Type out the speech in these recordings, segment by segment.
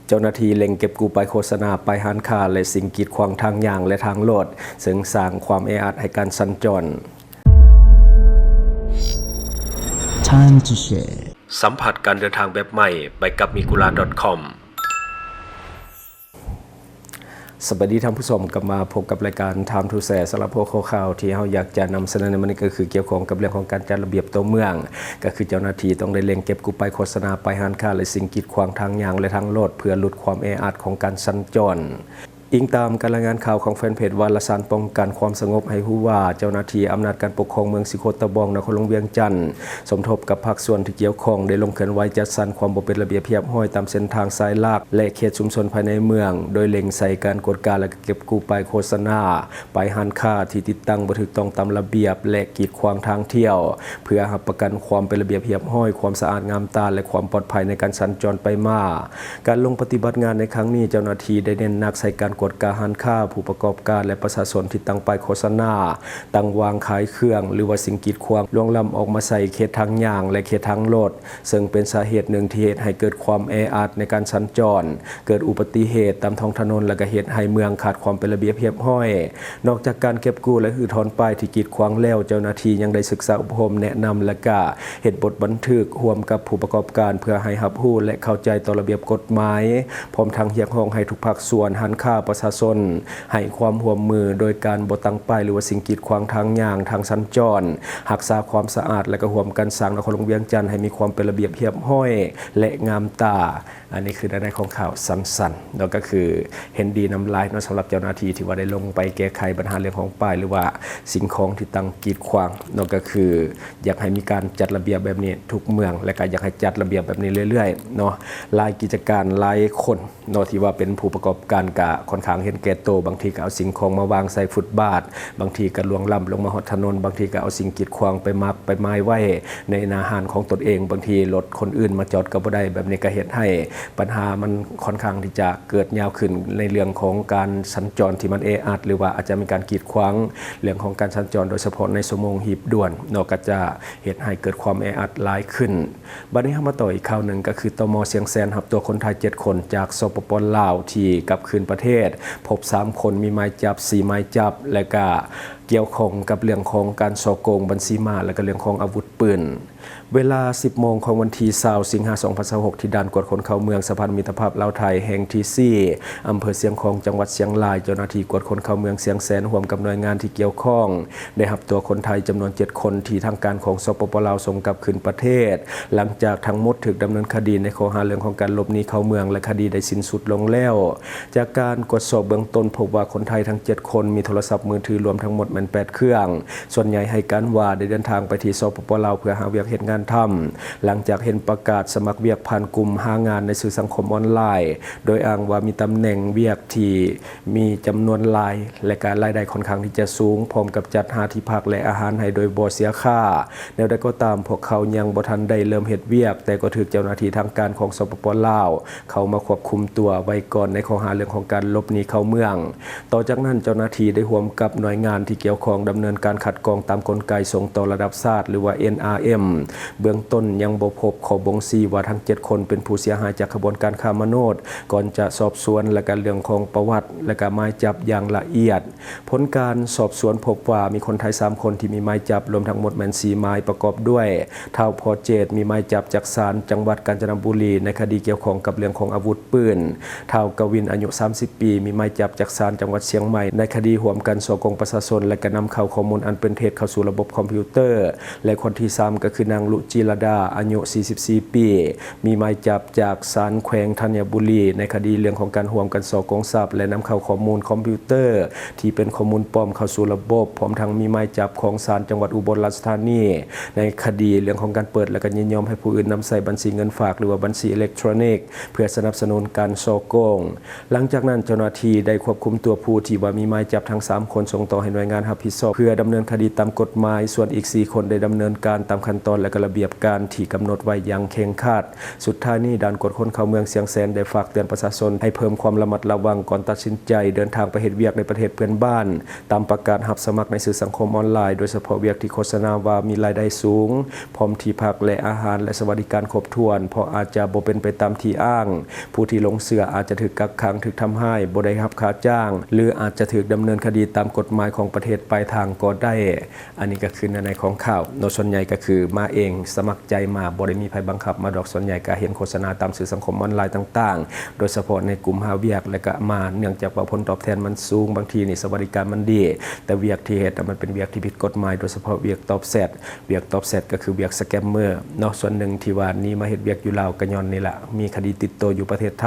ເຈົ້າໜ້າທີ່ເລັ່ງເກັບກູ້ປ້າຍໂຄສະນາ, ປ້າຍຮ້ານຄ້າ ແລະ ສິ່ງກີດຂວາງທາງຍ່າງ ແລະ ທາງລົດ, ເຊິ່ງສ້າງຄວາມແອອັດໃຫ້ການສັນຈອນ. Time to Share ສຳຜັດການເດີນທາງແບບໃໝ່ ໄປກັບ Migura ດອດ ຄອມ. ສະບາຍດີທ່ານຜູ້ຊົມ, ກັບມາພົບກັບລາຍການ Time to Share ສຳລັບຫົວຂໍ້ຂ່າວທີ່ເຮົາຢາກຈະນຳສະເໜີໃນມື້ນີ້ ກໍຄືກ່ຽວຂ້ອງກັບເລື່ອງຂອງການຈັດລະບຽບຕົວເມືອງ, ກໍຄືເຈົ້າໜ້າທີ່ຕ້ອງໄດ້ເລັ່ງເກັບກູ້ປ້າຍໂຄສະນາ, ປ້າຍຮ້ານຄ້າ ແລະ ສິ່ງກີດຂວາງທາງຍ່າງ ແລະ ທາງລົດ ເພື່ອຫຼຸດຄວາມແອອັດຂອງການສັນຈອນ. ອີງຕາມການລາຍງານຂ່າວຂອງແຟນເພຈວາລະສານປ້ອງກັນຄວາມສະຫງົບໃຫ້ຮູ້ວ່າ ເຈົ້າໜ້າທີ່ອຳນາດການປົກຄອງເມືອງສີໂຄດຕະບອງ ນະຄອນຫຼວງວຽງຈັນ ສົມທົບກັບພາກສ່ວນທີ່ກ່ຽວຂ້ອງ ໄດ້ລົງເຄື່ອນໄຫວຈັດສັນຄວາມບໍ່ເປັນລະບຽບຮຽບຮ້ອຍຕາມເສັ້ນທາງສາຍຫຼັກ ແລະ ເຂດຊຸມຊົນພາຍໃນເມືອງ, ໂດຍເລັ່ງໃສ່ການກວດກາ ແລະ ເກັບກູ້ປ້າຍໂຄສະນາ, ປ້າຍຮ້ານຄ້າທີ່ຕິດຕັ້ງບໍ່ຖືກຕ້ອງຕາມລະບຽບ ແລະ ກີດຂວາງທາງທ່ຽວ, ເພື່ອຮັບປະກັນຄວາມເປັນລະບຽບຮຽບຮ້ອຍ, ຄວາມສະອາດງາມຕາ ແລະ ຄວາມປອດໄພໃນການສັນຈອນໄປມາ. ການລົງປະຕິບັດງານໃນຄັ້ງນີ້, ເຈົ້າໜ້າທີ່ໄດ້ເນັ້ນໜັກໃສ່ການກວດກາຮ້ານຄ້າ, ຜູ້ປະກອບການ ແລະ ປະຊາຊົນທີ່ຕັ້ງປ້າຍໂຄສະນາ, ຕັ້ງວາງຂາຍເຄື່ອງ ຫຼືວ່າສິ່ງກີດຂວາງລ່ວງລ້ຳອອກມາໃສ່ເຂດທາງຍ່າງ ແລະ ເຂດທາງລົດ, ເຊິ່ງເປັນສາເຫດໜຶ່ງທີ່ເຮັດໃຫ້ເກີດຄວາມແອອັດໃນການສັນຈອນ, ເກີດອຸບັດຕິເຫດຕາມທ້ອງຖະໜົນ ແລະ ກໍເຮັດໃຫ້ເມືອງຂາດຄວາມເປັນລະບຽບຮຽບຮ້ອຍ. ນອກຈາກການເກັບກູ້ ແລະ ຮື້ຖອນປ້າຍທີ່ກີດຂວາງແລ້ວ, ເຈົ້າໜ້າທີ່ຍັງໄດ້ສຶກສາອົບຮົມແນະນຳ ແລະ ກະເຮັດບົດບັນທຶກຮ່ວມກັບຜູ້ປະກອບການ ເພື່ອໃຫ້ຮັບຮູ້ ແລະ ເຂົ້າໃຈຕໍ່ລະບຽບກົດໝາຍ, ພ້ອມທັງຮຽກຮ້ອງໃຫ້ທຸກພາກສ່ວນ, ຮ້ານຄ້າ, ປະຊາຊົນ ໃຫ້ຄວາມຮ່ວມມືໂດຍການບໍ່ຕັ້ງປ້າຍ ຫຼືວ່າສິ່ງກີດຂວາງທາງຍ່າງ, ທາງສັນຈອນ, ຮັກສາຄວາມສະອາດ ແລະ ກໍຮ່ວມກັນສ້າງນະຄອນຫຼວງວຽງຈັນໃຫ້ມີຄວາມເປັນລະບຽບຮຽບຮ້ອຍ ແລະ ງາມຕາ. ອັນນີ້ຄືໃນຂອງຂ່າວສັ້ນໆເນາະ, ກໍຄືເຫັນດີນຳຫຼາຍເນາະ ສຳລັບເຈົ້າໜ້າທີ່ທີ່ວ່າໄດ້ລົງໄປແກ້ໄຂບັນຫາເລື່ອງຂອງປ້າຍ ຫຼືວ່າສິ່ງຂອງທີ່ຕັ້ງກີດຂວາງເນາະ, ກໍຄືຢາກໃຫ້ມີການຈັດລະບຽບແບບນີ້ທຸກເມືອງ ແລະ ກໍຢາກໃຫ້ຈັດລະບຽບແບບນີ້ເລື້ອຍໆເນາະ. ຫຼາຍກິດຈະການ, ຫຼາຍຄົນເນາະ ທີ່ວ່າເປັນຜູ້ປະກອບການ ກະຂ້ອນຂ້າງເຫັນແກ່ໂຕ, ບາງທີກໍເອົາສິ່ງຂອງມາວາງໃສ່ຟຸດບາດ, ບາງທີກໍລ່ວງລ້ຳລົງມາຮອດຖະໜົນ, ບາງທີກໍເອົາສິ່ງກີດຂວາງໄປໝັກໄປໝາຍໄວ້ໃນໜ້າຮ້ານຂອງຕົນເອງ, ບາງທີລົດຄົນອື່ນມາຈອດກໍບໍ່ໄດ້. ແບບນີ້ກໍເຮັດໃຫ້ ບັນຫາມັນຂ້ອນຂ້າງທີ່ຈະເກີດຍາວຂຶ້ນໃນເລື່ອງຂອງການສັນຈອນທີ່ມັນແອອັດ ຫຼືວ່າອາດຈະມີການກີດຂວາງເລື່ອງຂອງການສັນຈອນ, ໂດຍສະເພາະໃນຊົ່ວໂມງຮີບດ່ວນເນາະ, ກໍຈະເຮັດໃຫ້ເກີດຄວາມແອອັດຫຼາຍຂຶ້ນ. ບັດນີ້ເຮົາມາຕໍ່ອີກຂ່າວໜຶ່ງ, ກໍຄື ຕມ ຊຽງແສນ ຮັບຕົວຄົນໄທເຈັດຄົນຈາກ ສປປ ລາວ ທີ່ກັບຄືນປະເທດ, ພົບສາມຄົນ, ມີໝາຍຈັບສີ່ໝາຍຈັບ, ແລະ ກະກ່ຽວຂ້ອງກັບເລື່ອງຂອງການສໍ້ໂກງບັນຊີມ້າ ແລະ ກະເລື່ອງຂອງອາວຸດປືນ. ເວລາສິບໂມງຂອງວັນທີຊາວ ສິງຫາ ສອງພັນຊາວຫົກ ທີ່ດ່ານກວດຄົນເຂົ້າເມືອງສະພານມິດຕະພາບລາວ-ໄທແຫ່ງທີສີ່ ອຳເພີຊຽງຂອງ ຈັງຫວັດຊຽງລາຍ, ເຈົ້າໜ້າທີ່ກວດຄົນເຂົ້າເມືອງຊຽງແສນ ຮ່ວມກັບໜ່ວຍງານທີ່ກ່ຽວຂ້ອງ ໄດ້ຮັບຕົວຄົນໄທຈຳນວນເຈັດຄົນ ທີ່ທາງການຂອງ ສປປ ລາວ ສົ່ງກັບຄືນປະເທດ, ຫຼັງຈາກທັງໝົດຖືກດຳເນີນຄະດີໃນຂໍ້ຫາເລື່ອງຂອງການຫຼົບໜີເຂົ້າເມືອງ ແລະ ຄະດີໄດ້ສິ້ນສຸດລົງແລ້ວ. ຈາກການກວດສອບເບື້ອງຕົ້ນ ພົບວ່າຄົນໄທທັງເຈັດຄົນມີໂທລະສັບມືຖືລວມທັງໝົດແມ່ນແປດເຄື່ອງ, ສ່ວນໃຫຍ່ໃຫ້ການວ່າໄດ້ເດີນທາງໄປທີ່ ສປປ ລາວ ເພື່ອຫາວຽກເຮັດງານທຳ, ຫຼັງຈາກເຫັນປະກາດສະໝັກວຽກຜ່ານກຸ່ມຫາງານໃນສື່ສັງຄົມອອນລາຍ, ໂດຍອ້າງວ່າມີຕຳແໜ່ງວຽກທີ່ມີຈຳນວນຫຼາຍ ແລະ ກະລາຍໄດ້ຂ້ອນຂ້າງທີ່ຈະສູງ, ພ້ອມກັບຈັດຫາທີ່ພັກ ແລະ ອາຫານໃຫ້ໂດຍບໍ່ເສຍຄ່າ. ແນວໃດກໍຕາມ, ພວກເຂົາຍັງບໍ່ທັນໄດ້ເລີ່ມເຮັດວຽກ, ແຕ່ກໍຖືກເຈົ້າໜ້າທີ່ທາງການຂອງ ສປປ ລາວ ເຂົ້າມາຄວບຄຸມຕົວໄວ້ກ່ອນໃນຂໍ້ຫາເລື່ອງຂອງການຫຼົບໜີເຂົ້າເມືອງ. ຕໍ່ຈາກນັ້ນ, ເຈົ້າໜ້າທີ່ໄດ້ຮ່ວມກັບໜ່ວຍງານທີ່ກ່ຽວຂ້ອງດຳເນີນການຄັດກອງຕາມກົນໄກສົ່ງຕໍ່ລະດັບຊາດ ຫຼືວ່າ ເອັນອາເອັມ ເບື້ອງຕົ້ນຍັງບໍ່ພົບຂໍ້ບົ່ງຊີ້ວ່າທັງເຈັດຄົນເປັນຜູ້ເສຍຫາຍຈາກຂະບວນການຄ້າມະນຸດ, ກ່ອນຈະສອບສວນ ແລະ ກະເລື່ອງຂອງປະຫວັດ ແລະ ກະໝາຍຈັບຢ່າງລະອຽດ. ຜົນການສອບສວນພົບວ່າມີຄົນໄທສາມຄົນທີ່ມີໝາຍຈັບ, ລວມທັງໝົດແມ່ນສີ່ໝາຍ, ປະກອບດ້ວຍ ທ້າວ ພໍເຈດ ມີໝາຍຈັບຈາກສານຈັງຫວັດການຈະນະບູລີ ໃນຄະດີກ່ຽວຂ້ອງກັບເລື່ອງຂອງອາວຸດປືນ, ທ້າວ ກະວິນ ອາຍຸສາມສິບປີ ມີໝາຍຈັບຈາກສານຈັງຫວັດຊຽງໃໝ່ ໃນຄະດີຮ່ວມກັນສໍ້ໂກງປະຊາຊົນ ແລະ ກະນຳເຂົ້າຂໍ້ມູນອັນເປັນເທັດເຂົ້າສູ່ລະບົບຄອມພິວເຕີ ແລະ ຄົນທີສາມ ກໍຄືນາງ ລຸຈິລະດາ ອາຍຸສີ່ສິບສີ່ປີ ມີໝາຍຈັບຈາກສານແຂວງທັນຍະບູລີ ໃນຄະດີເລື່ອງຂອງການຮ່ວມກັນສໍ້ໂກງຊັບ ແລະ ນຳເຂົ້າຂໍ້ມູນຄອມພິວເຕີທີ່ເປັນຂໍ້ມູນປ້ອມເຂົ້າສູ່ລະບົບ, ພ້ອມທັງມີໝາຍຈັບຂອງສານຈັງຫວັດອຸບົນລາຊະທານີ ໃນຄະດີເລື່ອງຂອງການເປີດ ແລະ ກະຍິນຍອມໃຫ້ຜູ້ອື່ນນຳໃຊ້ບັນຊີເງິນຝາກ ຫຼືວ່າບັນຊີເອເລັກໂທຣນິກ ເພື່ອສະໜັບສະໜູນການສໍ້ໂກງ. ຫຼັງຈາກນັ້ນ, ເຈົ້າໜ້າທີ່ໄດ້ຄວບຄຸມຕົວຜູ້ທີ່ວ່າມີໝາຍຈັບທັງສາມຄົນ ສົ່ງຕໍ່ໃຫ້ໜ່ວຍງານຮັບຜິດຊອບ ເພື່ອດຳເນີນຄະດີຕາມກົດໝາຍ, ສ່ວນອີກສີ່ຄົນໄດ້ດຳເນີນການຕາມຂັ້ນຕອນ ແລະ ກະລະ ລະບຽບການທີ່ກຳນົດໄວ້ຢ່າງເຄັ່ງຄັດ. ສຸດທ້າຍນີ້, ດ່ານກວດຄົນເຂົ້າເມືອງຊຽງແສນໄດ້ຝາກເຕືອນປະຊາຊົນໃຫ້ເພີ່ມຄວາມລະມັດລະວັງກ່ອນຕັດສິນໃຈເດີນທາງໄປເຮັດວຽກໃນປະເທດເພື່ອນບ້ານ, ຕາມປະກາດຮັບສະໝັກໃນສື່ສັງຄົມອອນລາຍ, ໂດຍສະເພາະວຽກທີ່ໂຄສະນາວ່າມີລາຍໄດ້ສູງ, ພ້ອມທີ່ພັກ ແລະ ອາຫານ ແລະ ສະຫວັດດີການຄົບຖ້ວນ, ເພາະອາດຈະບໍ່ເປັນໄປຕາມທີ່ອ້າງ. ຜູ້ທີ່ຫຼົງເຊື່ອອາດຈະຖືກກັກຂັງ, ຖືກທຳຮ້າຍ, ບໍ່ໄດ້ຮັບຄ່າຈ້າງ ຫຼື ອາດຈະຖືກດຳເນີນຄະດີຕາມກົດໝາຍຂອງປະເທດປາຍທາງກໍໄດ້. ອັນນີ້ກໍຄືເນື້ອໃນຂອງຂ່າວເນາະ, ສ່ວນໃຫຍ່ກໍຄືມາເອງ, ສະໝັກໃຈມາ, ບໍ່ໄດ້ມີໃຜບັງຄັບມາດອກ. ສ່ວນໃຫຍ່ກໍເຫັນໂຄສະນາຕາມສື່ສັງຄົມອອນລາຍຕ່າງໆ, ໂດຍສະເພາະໃນກຸ່ມຫາວຽກ, ແລະ ກໍມາເນື່ອງຈາກວ່າຜົນຕອບແທນມັນສູງ, ບາງທີນີ້ສະຫວັດດີການມັນດີ, ແຕ່ວຽກທີ່ເຮັດນະ ມັນເປັນວຽກທີ່ຜິດກົດໝາຍ, ໂດຍສະເພາະວຽກຕອບແຊັດ. ວຽກຕອບແຊັດກໍຄືວຽກສະແກມເມີເນາະ, ສ່ວນໜຶ່ງທີ່ວ່າໜີມາເຮັດວຽກຢູ່ລາວກໍຍ້ອນນີ້ລະ, ມີຄະດີຕິດໂຕຢູ່ປະເທດໄທ,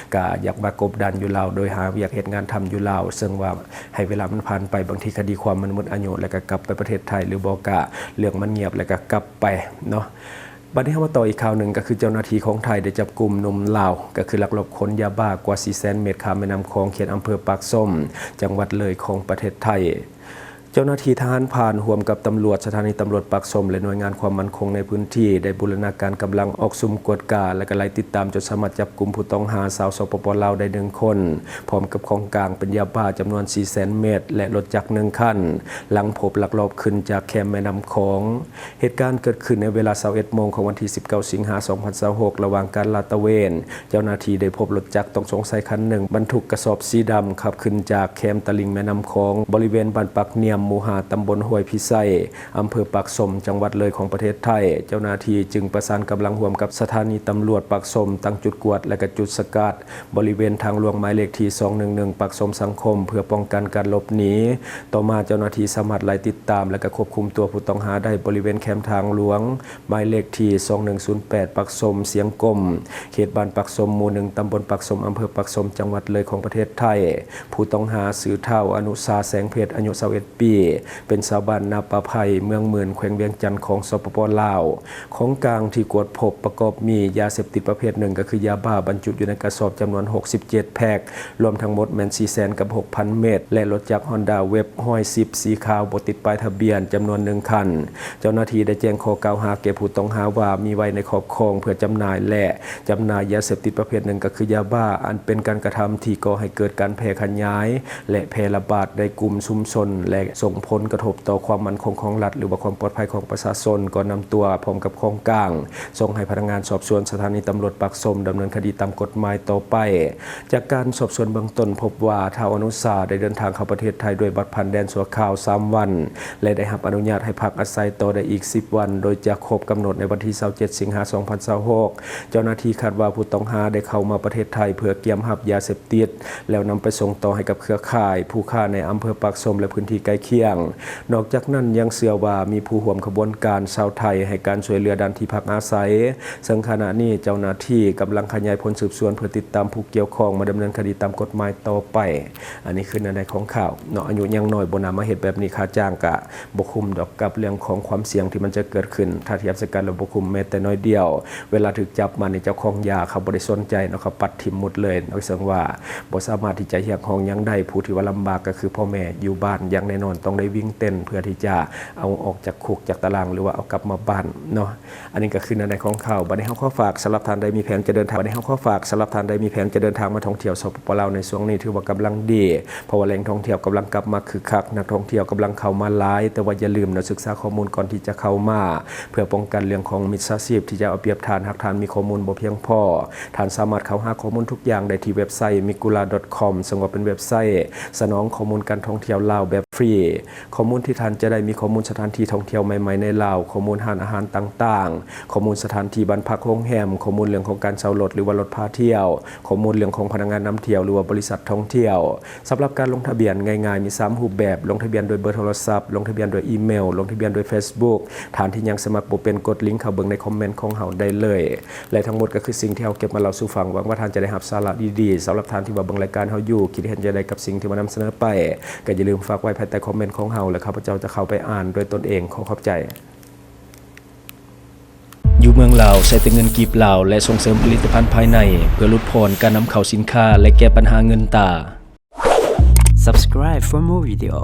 ກໍຢາກມາກົບດານຢູ່ລາວ ໂດຍຫາວຽກເຮັດງານທຳຢູ່ລາວ, ເຊິ່ງວ່າໃຫ້ເວລາມັນຜ່ານໄປ, ບາງທີຄະດີຄວາມມັນໝົດອາຍຸ ແລ້ວກໍກັບໄປປະເທດໄທ ຫຼືບໍ່ກໍເລື່ອງມັນງຽບ ແລ້ວກໍກັບໄປເນາະ. ບັດນີ້ເຮົາມາຕໍ່ອີກຂ່າວໜຶ່ງ, ກໍຄືເຈົ້າໜ້າທີ່ຂອງໄທໄດ້ຈັບກຸມໜຸ່ມລາວ ກໍຄືລັກລອບຂົນຢາບ້າກວ່າ ສີ່ແສນ ເມັດ ຂ້າມແມ່ນ້ຳຂອງ ເຂດອຳເພີປາກຊົມ ຈັງຫວັດເລີຍຂອງປະເທດໄທ. ເຈົ້າໜ້າທີ່ທະຫານຜ່ານຮ່ວມກັບຕຳຫຼວດສະຖານີຕຳຫຼວດປາກຊົມ ແລະ ໜ່ວຍງານຄວາມໝັ້ນຄົງໃນພື້ນທີ່ ໄດ້ບູລະນາການກຳລັງອອກຊຸມກວດກາ ແລະ ກໍໄລ່ຕິດຕາມຈົນສາມາດຈັບກຸມຜູ້ຕ້ອງຫາຊາວ ສປປ ລາວ ໄດ້ໜຶ່ງຄົນ, ພ້ອມກັບຂອງກາງເປັນຢາບ້າຈຳນວນ ສີ່ແສນ ເມັດ ແລະ ລົດຈັກໜຶ່ງຄັນ, ຫຼັງພົບລັກລອບຂຶ້ນຈາກແຄມແມ່ນ້ຳຂອງ. ເຫດການເກີດຂຶ້ນໃນເວລາ ຊາວເອັດ ໂມງຂອງວັນທີ ສິບເກົ້າ ສິງຫາ ສອງພັນຊາວຫົກ ລະຫວ່າງການລາດຕະເວນ, ເຈົ້າໜ້າທີ່ໄດ້ພົບລົດຈັກຕ້ອງສົງໄສຄັນໜຶ່ງ ບັນທຸກກະສອບສີດຳ ຂັບຂຶ້ນຈາກແຄມຕະລິ່ງແມ່ນ້ຳຂອງ ບໍລິເວນບ້ານປາກນຽມ ໝູ່ຫ້າ ຕຳບົນຫ້ວຍພິໄຊ ອຳເພີປາກຊົມ ຈັງຫວັດເລີຍຂອງປະເທດໄທ. ເຈົ້າໜ້າທີ່ຈຶ່ງປະສານກຳລັງຮ່ວມກັບສະຖານີຕຳຫຼວດປາກຊົມ ຕັ້ງຈຸດກວດ ແລະ ກະຈຸດສະກັດ ບໍລິເວນທາງຫຼວງໝາຍເລກທີ ສອງໜຶ່ງໜຶ່ງ ປາກຊົມສັງຄົມ ເພື່ອປ້ອງກັນການຫຼົບໜີ. ຕໍ່ມາເຈົ້າໜ້າທີ່ສາມາດໄລ່ຕິດຕາມ ແລະ ກະຄວບຄຸມຕົວຜູ້ຕ້ອງຫາໄດ້ບໍລິເວນແຄມທາງຫຼວງໝາຍເລກທີ ສອງໜຶ່ງສູນແປດ ປາກຊົມຊຽງກົມ ເຂດບ້ານປາກຊົມ ໝູ່ໜຶ່ງ ຕຳບົນປາກຊົມ ອຳເພີປາກຊົມ ຈັງຫວັດເລີຍຂອງປະເທດໄທ. ຜູ້ຕ້ອງຫາຊື່ທ້າວ ອະນຸສາ ແສງເພັດ ອາຍຸ ຊາວເອັດ ປີ ເປັນຊາວບ້ານນາປ່າໄຜ່ ເມືອງໝື່ນ ແຂວງວຽງຈັນ ຂອງ ສປປ ລາວ. ຂອງກາງທີ່ກວດພົບປະກອບມີຢາເສບຕິດປະເພດໜຶ່ງ ກໍຄືຢາບ້າ ບັນຈຸຢູ່ໃນກະສອບຈຳນວນ ຫົກສິບເຈັດ ແພັກ, ລວມທັງໝົດແມ່ນ ສີ່ແສນ ກັບ ຫົກພັນ ເມັດ ແລະ ລົດຈັກ Honda Wave ຮ້ອຍສິບ ສີຂາວ ບໍ່ຕິດປ້າຍທະບຽນ ຈຳນວນໜຶ່ງຄັນ. ເຈົ້າໜ້າທີ່ໄດ້ແຈ້ງຂໍ້ກ່າວຫາແກ່ຜູ້ຕ້ອງຫາວ່າ ມີໄວ້ໃນຄອບຄອງເພື່ອຈຳໜ່າຍ ແລະ ຈຳໜ່າຍຢາເສບຕິດປະເພດໜຶ່ງ ກໍຄືຢາບ້າ, ອັນເປັນການກະທຳທີ່ກໍ່ໃຫ້ເກີດການແຜ່ຂະຫຍາຍ ແລະ ແຜ່ລະບາດໃນກຸ່ມຊຸມຊົນ ແລະ ສົ່ງຜົນກະທົບຕໍ່ຄວາມໝັ້ນຄົງຂອງລັດ ຫຼືວ່າຄວາມປອດໄພຂອງປະຊາຊົນ, ກໍນຳຕົວພ້ອມກັບຂອງກາງ ສົ່ງໃຫ້ພະນັກງານສອບສວນສະຖານີຕຳຫຼວດປາກຊົມ ດຳເນີນຄະດີຕາມກົດໝາຍຕໍ່ໄປ. ຈາກການສອບສວນເບື້ອງຕົ້ນພົບວ່າ ທ້າວ ອະນຸສາ ໄດ້ເດີນທາງເຂົ້າປະເທດໄທດ້ວຍບັດຜ່ານແດນຊົ່ວຄາວ ສາມ ວັນ ແລະ ໄດ້ຮັບອະນຸຍາດໃຫ້ພັກອາໄສຕໍ່ໄດ້ອີກ ສິບ ວັນ ໂດຍຈະຄົບກຳນົດໃນວັນທີ ຊາວເຈັດ ສິງຫາ ສອງພັນຊາວຫົກ. ເຈົ້າໜ້າທີ່ຄາດວ່າຜູ້ຕ້ອງຫາໄດ້ເຂົ້າມາປະເທດໄທເພື່ອກຽມຮັບຢາເສບຕິດ ແລ້ວນຳໄປສົ່ງຕໍ່ໃຫ້ກັບເຄືອຂ່າຍຜູ້ຄ້າໃນອຳເພີປາກຊົມ ແລະ ພື້ນທີ່ໃກ້ຄຽງ. ນອກຈາກນັ້ນຍັງເຊື່ອວ່າມີຜູ້ຮ່ວມຂະບວນການຊາວໄທໃຫ້ການຊ່ວຍເຫຼືອດ້ານທີ່ພັກອາໄສ, ເຊິ່ງຂະນະນີ້ເຈົ້າໜ້າທີ່ກຳລັງຂະຫຍາຍຜົນສືບສວນເພື່ອຕິດຕາມຜູ້ກ່ຽວຂ້ອງມາດຳເນີນຄະດີຕາມກົດໝາຍຕໍ່ໄປ. ອັນນີ້ຄືເນື້ອໃນຂອງຂ່າວເນາະ, ອາຍຸຍັງນ້ອຍ ບໍ່ໜ້າມາເຮັດແບບນີ້, ຄ່າຈ້າງກະບໍ່ຄຸ້ມດອກກັບເລື່ອງຂອງຄວາມສ່ຽງທີ່ມັນຈະເກີດຂຶ້ນ. ຖ້າທຽບໃສ່ກັນແລ້ວບໍ່ຄຸ້ມແມ້ແຕ່ໜ້ອຍດຽວ. ເວລາຖືກຈັບມານີ້ ເຈົ້າຂອງຢາເຂົາບໍ່ໄດ້ສົນໃຈເນາະ, ເຂົາປັດຖິ້ມໝົດເລີຍເນາະ, ເຊິ່ງວ່າບໍ່ສາມາດທີ່ຈະຮຽກຮ້ອງຫຍັງໄດ້. ຜູ້ທີ່ວ່າລຳບາກກໍຄືພໍ່ແມ່ຢູ່ບ້ານຢ່າງແນ່ນອນ, ຕ້ອງໄດ້ວິ່ງເຕັ້ນເພື່ອທີ່ຈະເອົາອອກຈາກຄຸກຈາກຕາລາງ ຫຼືວ່າເອົາກັບມາບ້ານເນາະ. ອັນນີ້ກໍຄືເນື້ອໃນຂອງຂ່າວ. ບັດນີ້ເຮົາຂໍຝາກ ສຳລັບທ່ານໃດມີແຜນຈະເດີນທາງ, ບັດນີ້ເຮົາຂໍຝາກ ສຳລັບທ່ານໃດມີແຜນຈະເດີນທາງມາທ່ອງທ່ຽວ ສປປ ລາວ ໃນຊ່ວງນີ້ ຖືວ່າກຳລັງດີ ເພາະວ່າແຫຼ່ງທ່ອງທ່ຽວກຳລັງກັບມາຄຶກຄັກ, ນັກທ່ອງທ່ຽວກຳລັງເຂົ້າມາຫຼາຍ, ແຕ່ວ່າຢ່າລືມເນາະ, ສຶກສາຂໍ້ມູນກ່ອນທີ່ຈະເຂົ້າມາ ເພື່ອປ້ອງກັນເລື່ອງຂອງມິດສາຊີບທີ່ຈະເອົາປຽບທ່ານ. ຫາກທ່ານມີຂໍ້ມູນບໍ່ພຽງພໍ, ທ່ານສາມາດເຂົ້າຫາຂໍ້ມູນທຸກຢ່າງໄດ້ທີ່ເວັບໄຊ migula.com ເຊິ່ງວ່າເປັນເວັບໄຊສະໜອງຂໍ້ມູນການທ່ອງທ່ຽວລາວແບບຟຣີ. ຂໍ້ມູນທີ່ທ່ານຈະໄດ້ມີຂໍ້ມູນສະຖານທີ່ທ່ອງທ່ຽວໃໝ່ໆໃນລາວ, ຂໍ້ມູນຮ້ານອາຫານຕ່າງໆ, ຂໍ້ມູນສະຖານທີ່ບ້ານພັກໂຮງແຮມ, ຂໍ້ມູນເລື່ອງຂອງການເຊົ່າລົດ ຫຼືວ່າລົດພາທ່ຽວ, ຂໍ້ມູນເລື່ອງຂອງພະນັກງານນຳທ່ຽວ ຫຼືວ່າບໍລິສັດທ່ອງທ່ຽວ. ສຳລັບການລົງທະບຽນງ່າຍໆ ມີສາມຮູບແບບ, ລົງທະບຽນໂດຍເບີໂທລະສັບ, ລົງທະບຽນໂດຍອີເມວ, ລົງທະບຽນໂດຍເຟສບຸກ. ທ່ານທີ່ຍັງສະໝັກບໍ່ເປັນ, ກົດລິງເຂົ້າເບິ່ງໃນຄອມເມັນຂອງເຮົາໄດ້ເລີຍ. ແລະ ທັງໝົດກໍຄືສິ່ງທີ່ເຮົາເກັບມາເລົ່າສູ່ຟັງ. ຫວັງວ່າທ່ານຈະໄດ້ຮັບສາລະດີໆ. ສຳລັບທ່ານທີ່ວ່າເບິ່ງລາຍການເຮົາຢູ່, ຄິດເຫັນຈັ່ງໃດກັບສິ່ງທີ່ມານຳສະເໜີໄປ, ກໍຢ່າລືມຝາກໄວ້ພາຍໃຕ້ຄອມເມັນຂອງເຮົາ ແລະ ຂ້າພະເຈົ້າຈະເຂົ້າໄປອ່ານດ້ວຍຕົນເອງ. ຂໍຂອບໃຈ. ຢູ່ເມືອງລາວໃຊ້ແຕ່ເງິນກີບລາວ ແລະ ສົ່ງເສີມຜະລິດຕະພັນພາຍໃນ ເພື່ອຫຼຸດຜ່ອນການນຳເຂົ້າສິນຄ້າ ແລະ ແກ້ບັນຫາເງິນຕາ. Subscribe for more video.